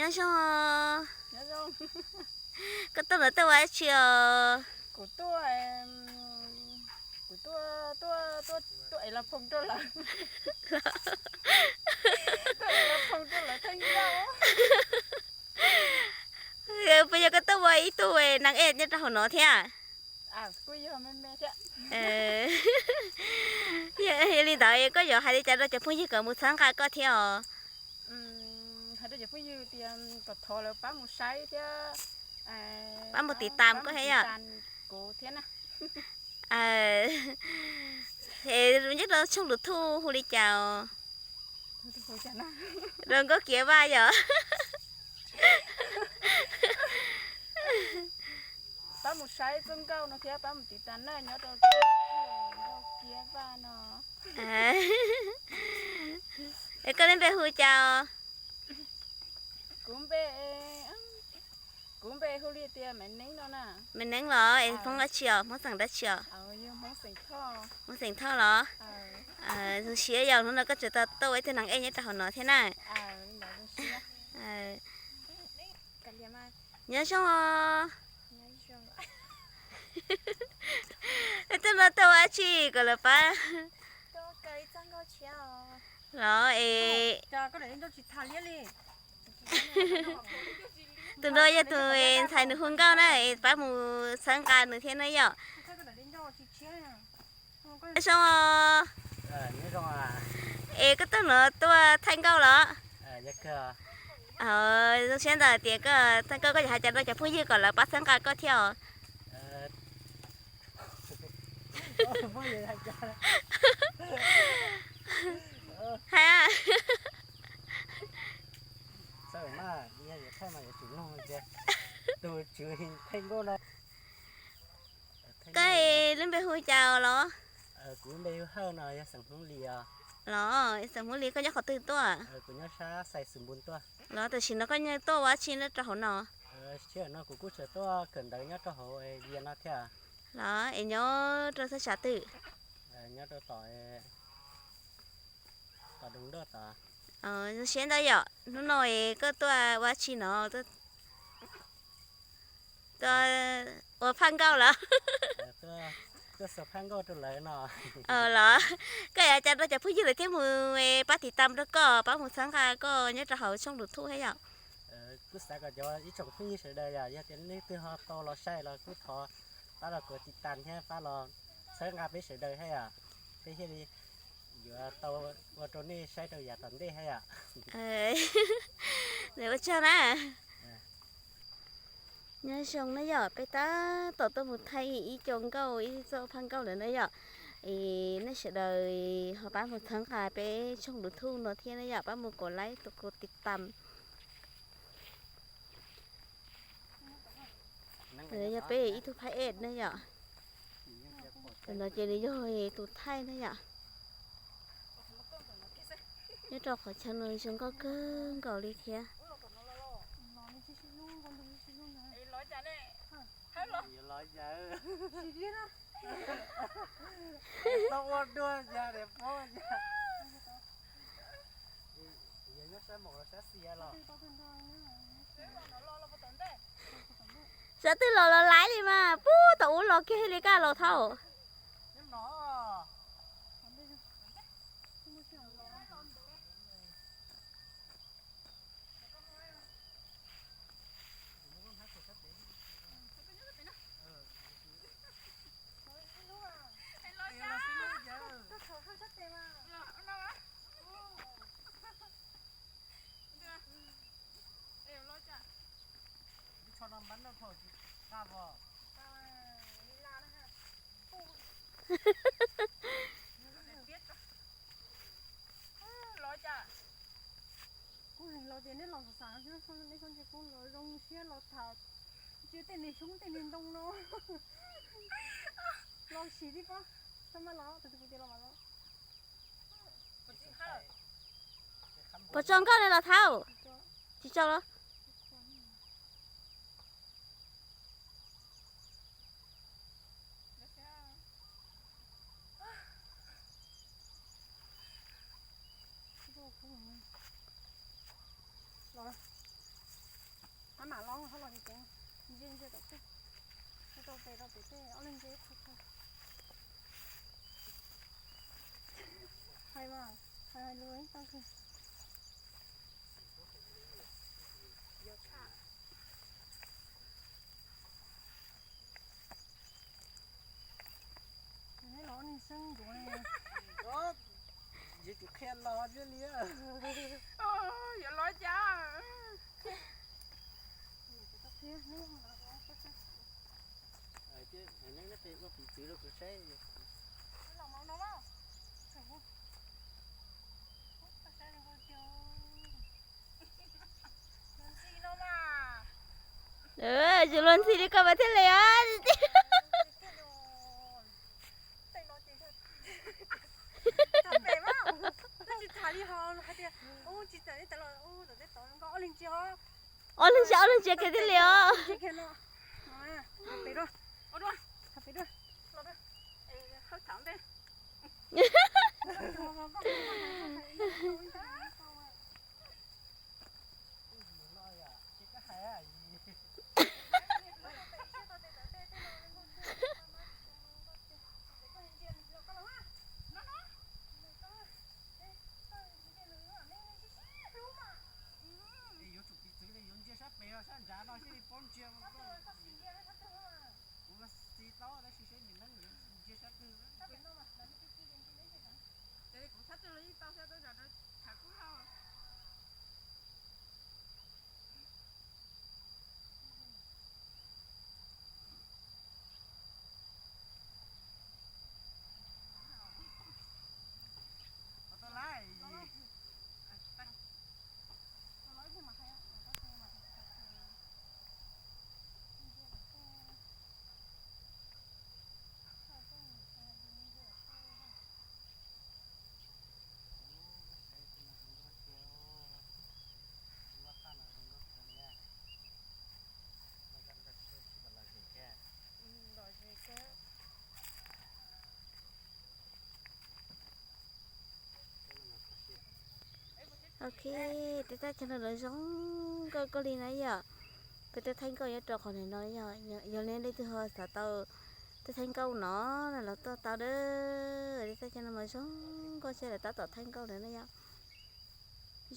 Nyob zoo. Koj tuaj no tuaj ua dab tsi os? Kuv tuaj, kuv tuaj, tuaj, tuaj, tuaj ev los phoo rau lawv. Tuaj ev los phoo rau lawv theej nkauj. Puas yog koj tuaj ua ib tug nas ej nyob rau hauv no thiab? Kuj yog me me thiab. Yog li ntawd koj yuav hais li cas rau cov phooj ywg kom mus txhawb nqa koj thiab os? Hais rau cov phooj ywg tias kom thov lawv pab mus saib thiab pab mus tiv tam koj thiab yom. Kuv thiab na. Nyob rau tshooj YouTube hu li cas os? Rau Nkauj Kiav Vaj yom. Pab mus saib txoj nkauj no thiab pab mus tiv tam na nyob rau Nkauj Kiav Vaj no. Es koj lub npe hu cas os? Kuv npe, kuv npe hu li tias Maiv Neeb no na. Maiv Neeb los es Hmoob dab tsi os, Hmoob xeem dab tsi os? Hmoob xeem Thoj los? Zoo siab yog hnub no koj tseem tau tuaj ua ib tug nas ej nyob rau hauv no thiab na. Nyob zoo os. Tuaj no tuaj ua dab tsi kom lawv pab? Los es tus no yog tus ntxhais nws hu nkauj na, es pab mus txhawb nqa nws thiab na yom. Nyob zoo os. Es koj tuaj no tuaj thaij nkauj los? Zoo siab ntau tias koj thaij nkauj, koj yuav hais cas rau cov phooj ywg kom lawv pab txhawb nqa koj thiab os? Hais, koj lub npe hu cas los? Kuv npe hu Hawj no, yog xeem Hmoob Lis os. Los xeem Hmoob Lis, koj nyob qhov twg tuaj? Kuv nyob sab Xais Xus Npus tuaj. Los tam sim no koj nyob tuaj ua dab tsi nyob rau hauv no? Sij hawm no kuv kuj tseem tuaj kawm ntawv nyob rau hauv Vias no thiab. Los es nyob rau thaj tsam twg? Nyob rau tom, tom Doos Nroj tod. Zoo siab ntau yom, hnub no es koj tuaj ua dab tsi no? Tuaj ua phaj nkauj los? Tuaj xa phaj nkauj rau lawv no. Los koj yuav cas rau cov phooj ywg lawv thiaj mus pab tiv tam rau koj, pab mus txhawb nqa koj nyob rau hauv tshooj YouTube thiab yom? Kuj xav kom cov ib tsoom phooj ywg sawv daws yom, yog tias leej twg ho tau los saib los kuj thov pab los kom tiv tam thiab pab los txhawb nqa peb sawv daws thiab yom, peb thiaj li yuav tau ua rau nej saib rau yav tom ntej thiab yom. Ua tsaug na. Nyob zoo na yom, peb tab tom tuaj mus thaij ib co nkauj, ib txoj phaj nkauj lawm na yom. Es nej sawv daws ho pab mus txhawb nqa peb tshooj YouTube no thiab na yom, pab mus kom like, tus kom tiv tam. Yog peb ib tug phaj ej na yom. Tus no ces nws yog tus thaij na yom. Nyob rau qhov chaw no zoo nkauj kawg nkaus li thiab. Tau ua dua ya de pob ya. Yog nyob sab maum los sab xis los? Sab twg los los laiv li mas, puag tom ub los kiag li kaj los thaum. Kuv hais los tias nej los xav xav, nej txhob ntsia kuv los zoo siab los tham, ntsia tej niag xyoob tej niag ntoo no. Los sim li pob, txhob maj los, tus twg kuv tias los mas los. Puas tsaus nkauj li los thaum? Tsis tsaus los? Mam los ho los ceev, ntsia ntsia tom tej, rau pem rau pem tej ob leeg ntsia ib qho. Hais mas, hais lus ib tag kis. Neb los neeg xeeb ncuav ne. Yus tsum qhia los thiaj li. Yuav los cas? Neb qe ua piv txwv rau kuv saib. Tsis luag ntxhi li koj mas thiaj li os. Ob leeg ntsia ob leeg ntsia kiag thiaj li os. Yuav tsum piv txwv li, yuav ntsia sab pem sab nrad no thiaj li paub ntsia. Kuv mas xis tau tab sis seb nws neeb yuav ntsia sab twg. Ces kuv sab twg los yeej tau, sab twg nrad tham kub hau. Ok, tej thaj chaw no lawv zoo nkauj kawg li na yom. Peb tej thaij nkauj nyob rau qhov ntawm no yog, yog li leej twg ho xav tau tej thaij nkauj no los tuaj tau dawb. Tej thaj chaw no mas zoo nkauj, seb lawv tab tom thaij nkauj ntawd na yom.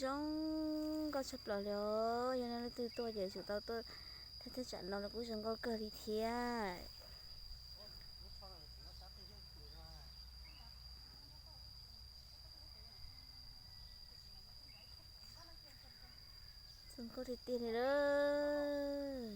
Zoo nkauj tshaj plaws li os. Yog leej twg tuaj ces tsum tau tuaj thaij tej tsam no los kuj zoo nkauj kawg li thiab. Zoo nkauj tiag tiag li lawm.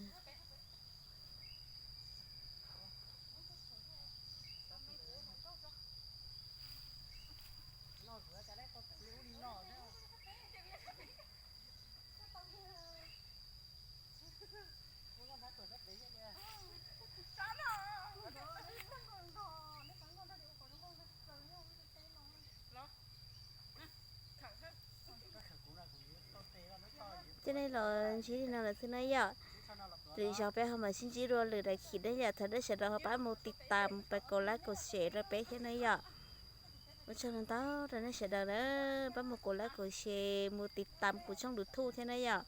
Coj nej los ntsib li no lawm xwb na yom. Lwm zaus peb ho mam sib ntsib dua lwm daim khiv na yom. Thov nej sawv daws ho pab mus tiv tas, pab kaum like kaum share rau peb thiab na yom. Ua tsaug ntau rau nej sawv daws na, pab mus kaum like kaum share, mus tiv tas kuv tshooj YouTube thiab na yom.